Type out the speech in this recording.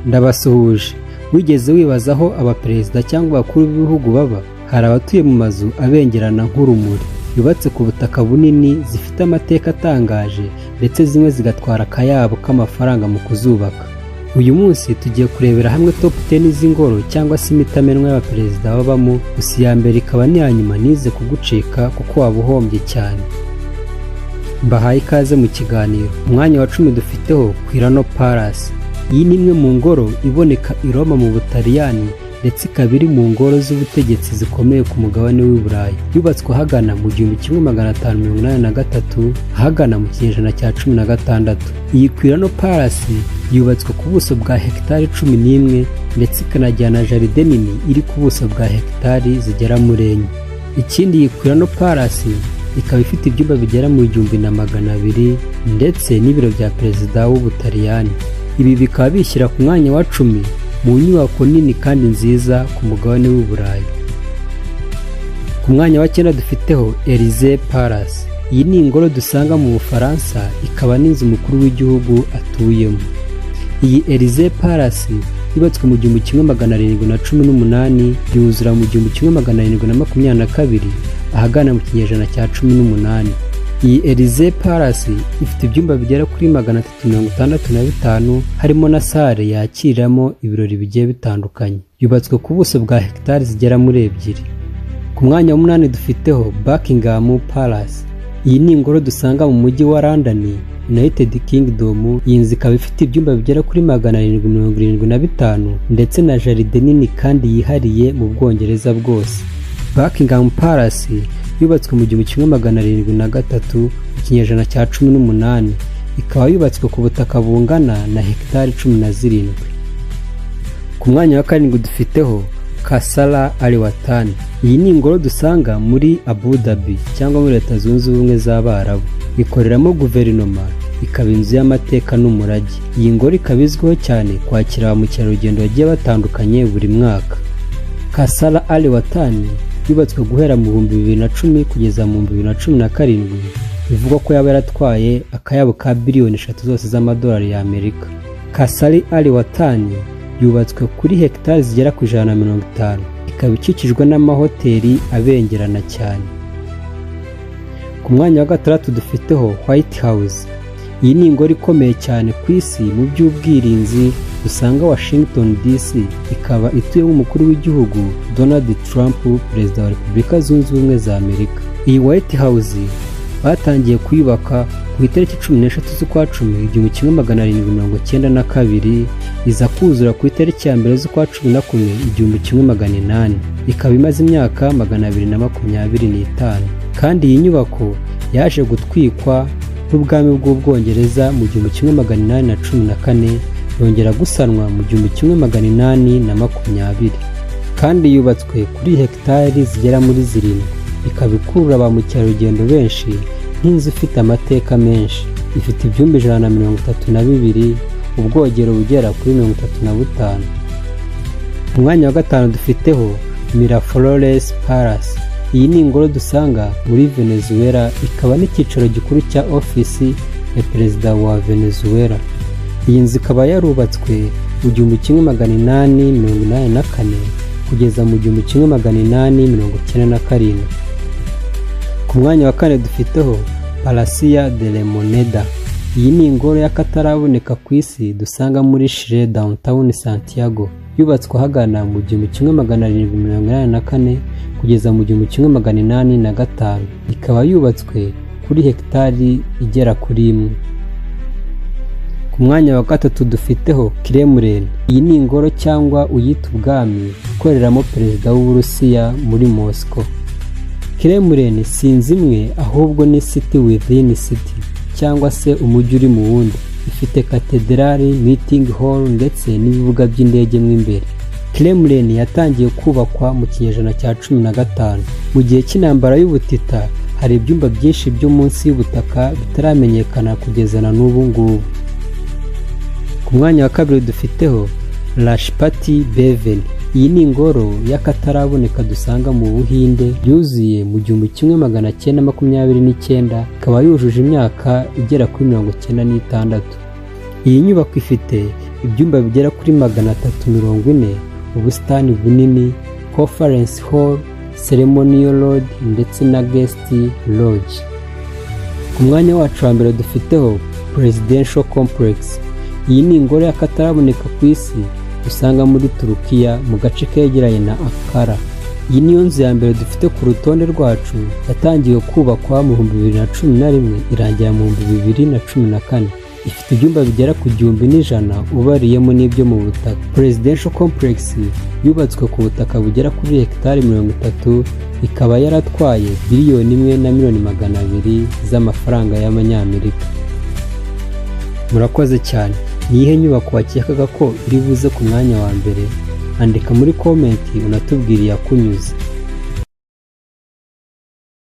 Ndabasuhuje. Wigeze wibaza aho abaperezida cyangwa abakuru b'ibihugu baba? Hari abatuye mu mazu abengerana nk'urumuri, yubatse ku butaka bunini, zifite amateka atangaje, ndetse zimwe zigatwara akayabo k'amafaranga mu kuzubaka. Uyu munsi tugiye kurebera hamwe top 10 z'ingoro cyangwa se imitamenwa y'abaperezida babamo, gusa iya mbere ikaba n'iya nyuma ntize kugucika kuko waba uhombye cyane. Mbahaye ikaze mu kiganiro. Umwanya wa 10 dufiteho Quirinal Palace. Iyi ni imwe mu ngoro iboneka i Roma mu Butaliyani, ndetse ikaba iri mu ngoro z'ubutegetsi zikomeye ku mugabane w'i Burayi. Yubatswe ahagana mu 1583, ahagana mu kinyejana cya 16. Iyi Quirinal Palace yubatswe ku buso bwa hegitari 11, ndetse ikanajyana jardin nini iri ku buso bwa hegitari zigera muri 4. Ikindi, iyi Quirinal Palace ikaba ifite ibyumba bigera mu 1200 ndetse n'ibiro bya perezida w'Ubutaliyani. Ibi bikaba bishyira ku mwanya wa 10 mu nyubako nini kandi nziza ku mugabane w'i Burayi. Ku mwanya wa 9 dufiteho Elysee Palace. Iyi ni ingoro dusanga mu Bufaransa, ikaba n'inzu umukuru w'igihugu atuyemo. Iyi Elysee Palace yubatswe mu 1718, yuzura mu 1722, ahagana mu kinyejana cya 18. Iyi Elysee Palace ifite ibyumba bigera kuri 365, harimo na salle yakiriramo ibirori bigiye bitandukanye. Yubatswe ku buso bwa hegitari zigera muri 2. Ku mwanya wa 8 dufiteho Buckingham Palace. Iyi ni ingoro dusanga mu mujyi wa London, United Kingdom. Iyi nzu ikaba ifite ibyumba bigera kuri 775 ndetse na jardin nini kandi yihariye mu Bwongereza bwose. Buckingham Palace yubatswe mu 1703, mu kinyejana cya 18, ikaba yubatswe ku butaka bungana na hegitari 17. Ku mwanya wa 7 dufiteho Qasr Al Watan. Iyi ni ingoro dusanga muri Abu Dhabi cyangwa muri Leta Zunze Ubumwe z'Abarabu. Ikoreramo guverinoma, ikaba inzu y'amateka n'umurage. Iyi ngoro ikaba izwiho cyane kwakira ba mukerarugendo bagiye batandukanye buri mwaka. Qasr Al Watan yubatswe guhera mu 2010 kugeza mu 2017. Bivugwa ko yaba yaratwaye akayabo ka biliyoni 3 zose z'amadolari y'Amerika. Qasr Al Watan yubatswe kuri hegitari zigera ku 150, ikaba ikikijwe n'amahoteli abengerana cyane. Ku mwanya wa 6 dufiteho White House. Iyi ni ingoro ikomeye cyane ku isi mu by'ubwirinzi dusanga Washington DC, ikaba ituyemo umukuru w'igihugu Donald Trump, perezida wa Repubulika Zunze Ubumwe za Amerika. Iyi White House batangiye kuyubaka ku itariki 13 z'ukwa 10 1792, iza kuzura ku itariki ya 1 z'ukwa 11 1800, ikaba imaze imyaka 225. Kandi iyi nyubako yaje gutwikwa n'ubwami bw'Ubwongereza mu 1814, yongera gusanwa mu 1820, kandi yubatswe kuri hegitari zigera muri 7, ikaba ikurura ba mukerarugendo benshi nk'inzu ifite amateka menshi. Ifite ibyumba 132, ubwogero bugera kuri 35. Ku mwanya wa 5 dufiteho Miraflores Palace. Iyi ni ingoro dusanga muri Venezuela, ikaba n'icyicaro gikuru cya ofisi ya perezida wa Venezuela. Iyi nzu ikaba yarubatswe mu 1884 kugeza mu 1897. Ku mwanya wa 4 dufiteho Palacio de la Moneda. Iyi ni ingoro y'akataraboneka ku isi dusanga muri Chile, downtown Santiago. Yubatswe ahagana mu 1784 kugeza mu 1805, ikaba yubatswe kuri hegitari igera kuri 1. Ku mwanya wa 3 dufiteho Kremlin. Iyi ni ingoro cyangwa uyita ubwami ikoreramo perezida w'Uburusiya muri Moscow. Kremlin si inzu imwe, ahubwo ni city within city cyangwa se umujyi uri mu wundi. Ifite katedrali, meeting hall ndetse n'ibibuga by'indege mo imbere. Kremlin yatangiye kubakwa mu kinyejana cya 15 mu gihe cy'intambara y'ubutita. Hari ibyumba byinshi byo munsi y'ubutaka bitaramenyekana kugeza na n'ubu ngubu. Ku mwanya wa 2 dufiteho Rashtrapati Bhavan. Iyi ni ingoro y'akataraboneka dusanga mu Buhinde, yuzuye mu 1929, ikaba yujuje imyaka igera kuri 96. Iyi nyubako ifite Ibyumba bigera kuri 340, ubusitani bunini, conference hall, ceremonial lodge ndetse na guest lodge. Ku mwanya wacu wa mbere dufiteho Presidential Complex. Iyi ni ingoro y'akataraboneka ku isi usanga muri Turukiya, mu gace kegeranye na Ankara. Iyi niyo nzu ya mbere dufite ku rutonde rwacu. Yatangiwe kubakwa mu 2011, irangira mu 2014. Ifite ibyumba bigera ku 1100 ubariyemo n'ibyo mu butaka. Presidential Complex yubatswe ku butaka bugera kuri hegitari 30, ikaba yaratwaye biliyoni 1 na miliyoni 200 z'amafaranga y'amanyamerika. Murakoze cyane. Ni iyihe nyubako wakekaga ko iri buze ku mwanya wa mbere? Andika muri comment unatubwire iyakunyuze.